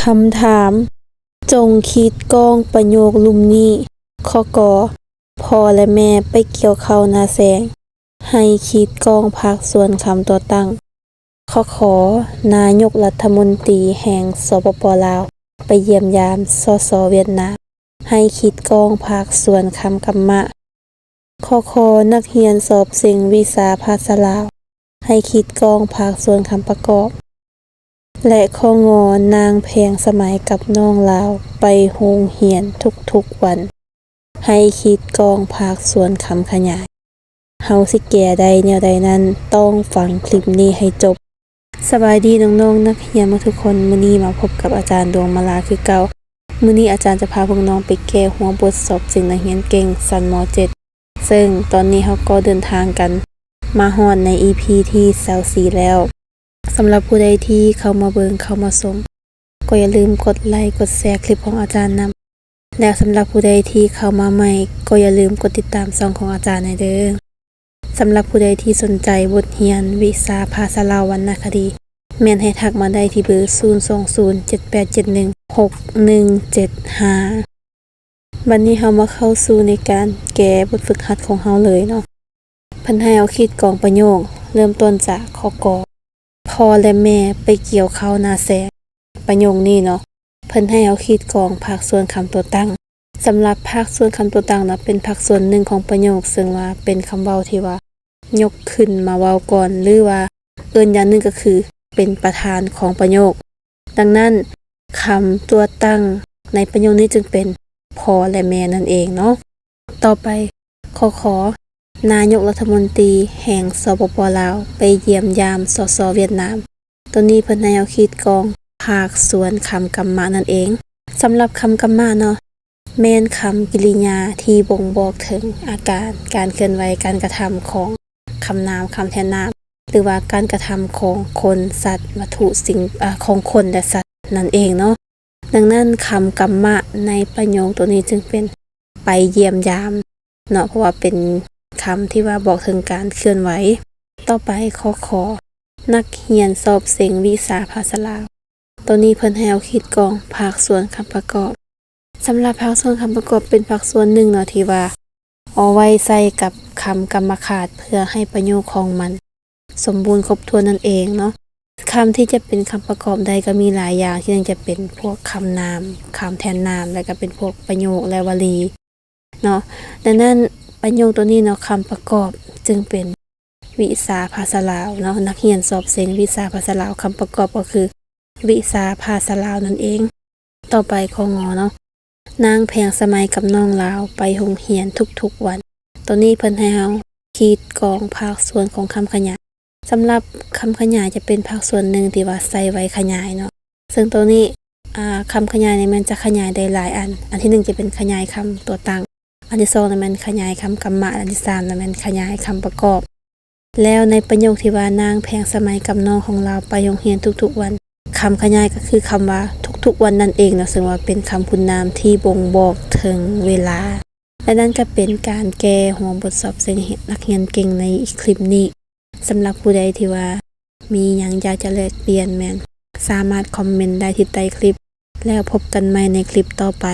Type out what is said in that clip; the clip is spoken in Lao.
ຄຳຖາມ, ຈົ່ງຂີດກ້ອງປະໂຫຍກລຸ່ມນີ້. ຂໍ້ ກ, ພໍ່ ແລະ ແມ່ໄປກ່ຽວເຂົ້ານາແຊງ. ໃຫ້ຂີດກ້ອງພາກສວນຄຳຕົວຕັ້ງ. ຂໍ້ ຂ, ນາຍົກລັດຖະມົນຕີແຫ່ງ ສປປ ລາວ ໄປຢ້ຽມຢາມ ສສ ຫວຽດນາມ. ໃຫ້ຂີດກ້ອງພາກສວນຄຳກຳມະ. ຂໍ້ ຄ, ນັກຮຽນສອບເສັງວິຊາພາສາລາວ. ໃຫ້ຂີດກ້ອງພາກສວນຄຳປະກອບ. ແລະ ຂໍ້ ງ, ນາງແພງສະໄໝກັບນ້ອງລາວໄປໂຮງຮຽນທຸກໆວັນ. ໃຫ້ຂີດກ້ອງພາກສວນຄຳຂະຫຍາຍ. ເຮົາຊິແກ້ໄດ້ແນວໃດນັ້ນ, ຕ້ອງຟັງຄລິບນີ້ໃຫ້ຈົບ. ສະບາຍດີນ້ອງໆນັກຮຽນໝົດທຸກຄົນ, ມື້ນີ້ມາພົບກັບອາຈານດວງມາລາຄືເກົ່າ. ມື້ນີ້ອາຈານຈະພາພວກນ້ອງໄປແກ້ຫົວບົດສອບເສັງນັກຮຽນເກັ່ງຊັ້ນ ມ.ເຈັດ ເຊິ່ງຕອນນີ້ເຮົາກໍເດີນທາງກັນມາຮອດໃນ ອີ ພີ ທີ ຊາວສີ່ ແລ້ວ. ສຳລັບຜູ້ໃດທີ່ເຂົ້າມາເບິ່ງເຂົ້າມາຊົມ ກໍຢ່າລືມກົດໄລກົດແຊຄລິບຂອງອາຈານນຳ. ແລະ ສຳລັບຜູ້ໃດທີ່ເຂົ້າມາໃໝ່ ກໍຢ່າລືມກົດຕິດຕາມຊ່ອງຂອງອາຈານແດ່ເດີ້. ສຳລັບຜູ້ໃດທີ່ສົນໃຈບົດຮຽນວິຊາພາສາລາວວັນນະຄະດີ ແມ່ນໃຫ້ທັກມາໄດ້ທີ່ເບີ ສູນສອງສູນ ເຈັດແປດເຈັດໜຶ່ງ ຫົກໜຶ່ງເຈັດຫ້າ. ບັດນີ້ເຮົາມາເຂົ້າສູ່ໃນການແກ້ບົດຝຶກຫັດຂອງເຮົາເລີຍເນາະ. ເພິ່ນໃຫ້ເຮົາຂີດກ້ອງປະໂຫຍກ, ເລີ່ມຕົ້ນຈາກຂໍ້ ກ, ພໍ່ ແລະ ແມ່ໄປກ່ຽວເຂົ້ານາແຊງ. ປະໂຫຍກນີ້ເນາະ ເພິ່ນໃຫ້ເຮົາຂີດກ້ອງພາກສ່ວນຄຳຕົວຕັ້ງ. ສຳລັບພາກສ່ວນຄຳຕົວຕັ້ງນະ ເປັນພາກສ່ວນໜຶ່ງຂອງປະໂຫຍກ, ເຊິ່ງວ່າເປັນຄຳເວົ້າທີ່ວ່າຍົກຂຶ້ນມາເວົ້າກ່ອນ ຫຼືວ່າເອີ້ນຢ່າງໜຶ່ງກໍຄືເປັນປະທານຂອງປະໂຫຍກ. ດັ່ງນັ້ນ, ຄຳຕົວຕັ້ງໃນປະໂຫຍກນີ້ຈຶ່ງເປັນພໍ່ ແລະ ແມ່ນັ້ນເອງເນາະ. ຕໍ່ໄປ, ຂໍ້ ຂ, ນາຍົກລັດຖະມົນຕີແຫ່ງ ສປປ ລາວ ໄປຢ້ຽມຢາມ ສສ ຫວຽດນາມ. ໂຕນີ້ເພິ່ນໃຫ້ເຮົາຂີດກ້ອງພາກສ່ວນຄຳກຳມະນັ້ນເອງ. ສຳລັບຄຳກຳມະເນາະ ແມ່ນຄຳກິລິຍາທີ່ບົ່ງບອກເຖິງອາການ, ການເຄື່ອນໄຫວ, ການກະທຳຂອງຄຳນາມ, ຄຳແທນນາມ ຫຼືວ່າການກະທຳຂອງຄົນ, ສັດ, ວັດຖຸ, ສິ່ງ, ອາ, ຂອງຄົນ ແລະ ສັດນັ້ນເອງເນາະ. ດັ່ງນັ້ນ, ຄຳກຳມະໃນປະໂຫຍກໂຕນີ້ຈຶ່ງເປັນໄປຢ້ຽມຢາມເນາະ, ເພາະວ່າເປັນຄຳທີ່ວ່າບອກເຖິງການເຄື່ອນໄຫວ. ຕໍ່ໄປ, ຂໍ້ ຂ, ນັກຮຽນສອບເສັງວິຊາພາສາລາວ. ໂຕນີ້ເພິ່ນໃຫ້ເຮົາຂີດກ້ອງພາກສ່ວນຄຳປະກອບ. ສຳລັບພາກສ່ວນຄຳປະກອບເປັນພາກສ່ວນໜຶ່ງເນາະ ທີ່ວ່າເອົາໄວ້ໃຊ້ກັບຄຳກຳມະຂາດ ເພື່ອໃຫ້ປະໂຫຍກຂອງມັນສົມບູນຄົບຖ້ວນນັ້ນເອງເນາະ. ຄຳທີ່ຈະເປັນຄຳປະກອບໄດ້ກໍມີຫຼາຍຢ່າງ, ທີໜຶ່ງຈະເປັນພວກຄຳນາມ, ຄຳແທນນາມ, ແລະ ກໍເປັນພວກປະໂຫຍກ ແລະ ວະລີເນາະ. ດັ່ງນັ້ນ ປະໂຫຍກໂຕນີ້ເນາະ, ຄຳປະກອບຈຶ່ງເປັນ ວິຊາພາສາລາວເນາະ, ນັກຮຽນສອບເສັງວິຊາພາສາລາວ, ຄຳປະກອບກໍຄືວິຊາພາສາລາວນັ້ນເອງ. ຕໍ່ໄປ ຂໍ້ ງ ເນາະ, ນາງແພງສະໄໝກັບນ້ອງລາວໄປໂຮງຮຽນທຸກໆວັນ. ໂຕນີ້ເພິ່ນໃຫ້ເຮົາຂີດກ້ອງພາກສ່ວນຂອງຄຳຂະຫຍາຍ. ສຳລັບຄຳຂະຫຍາຍຈະເປັນພາກສ່ວນໜຶ່ງທີ່ວ່າໃຊ້ໄວ້ຂະຫຍາຍເນາະ, ເຊິ່ງໂຕນີ້ ອາ ຄຳຂະຫຍາຍນີ້ມັນຈະຂະຫຍາຍໄດ້ຫຼາຍອັນ. ອັນທີໜຶ່ງຈະເປັນຂະຫຍາຍຄຳຕົວຕັ້ງ, ອັນທີສອງນັ້ນແມ່ນຂະຫຍາຍຄຳກຳມະ, ອັນທີສາມນັ້ນແມ່ນຂະຫຍາຍຄຳປະກອບ. ແລ້ວໃນປະໂຫຍກທີ່ວ່າ ນາງແພງສະໄໝກັບນ້ອງຂອງລາວໄປໂຮງຮຽນທຸກໆວັນ, ຄຳຂະຫຍາຍກໍຄືຄຳວ່າທຸກໆວັນນັ້ນເອງເນາະ, ເຊິ່ງວ່າເປັນຄຳຄຸນນາມທີ່ບົ່ງບອກເຖິງເວລາ. ແລະ ນັ້ນກໍເປັນການແກ້ຫົວບົດສອບເສັງນັກຮຽນເກັ່ງໃນຄລິບນີ້. ສຳລັບຜູ້ໃດທີ່ວ່າມີຫຍັງຢາກຈະແລກປ່ຽນ ແມ່ນສາມາດຄອມເມັນໄດ້ທີ່ໃຕ້ຄລິບ. ແລ້ວພົບກັນໃໝ່ໃນຄລິບຕໍ່ໄປ.